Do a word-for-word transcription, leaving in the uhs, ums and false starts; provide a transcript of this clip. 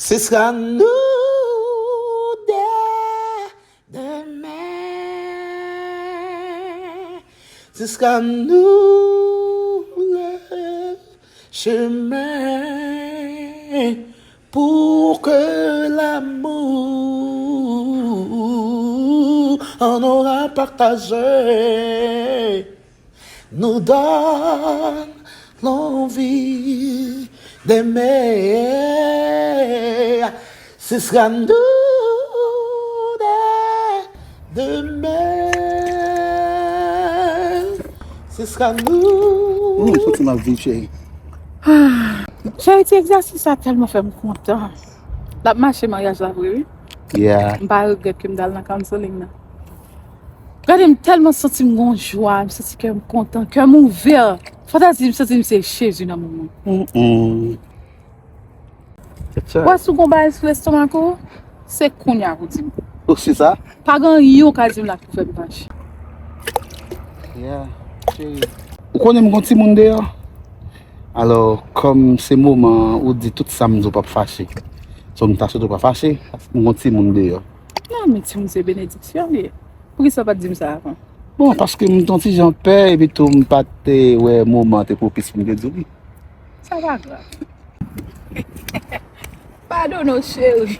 Ce sera nous dès demain. Ce sera nous le chemin pour que l'amour on aura partagé nous donne l'envie d'aimer. Ce sera nous dès demain. Ce sera nous. Ou soti mal viv, cheri. Cheri, ti egzèsis sa tèlman fè m kontan. L ap mache maryaj la vre, wi. Yeah. M pa regrèt ke m t al nan counseling nan. Gade, m tèlman santi m gon jwa, m santi kè m kontan, kè m ouvè. Fò ta di m santi m se Jezi nan moman. Mm-mm. Wè, si w gon bagay sou lestomak ou, se kounye a pou di m. Ou si sa? Pa gen anyen w ka di m la ki pou fè m fache. Yeah. Cheri. Ou konnen m gon timoun deyò? Alò, kòm se moman ou di tout sa m di w p ap fache. So m ta swete w pa fache, paske m gon timoun deyò. Non, men timoun se benediksyon li ye. Poukisa w pa t di m sa avan? Bon, paske m t on ti jan pè, epi tou m pa te wè moman te pwopis pou m te di w li. Sa pa grav. Padone w, cheri.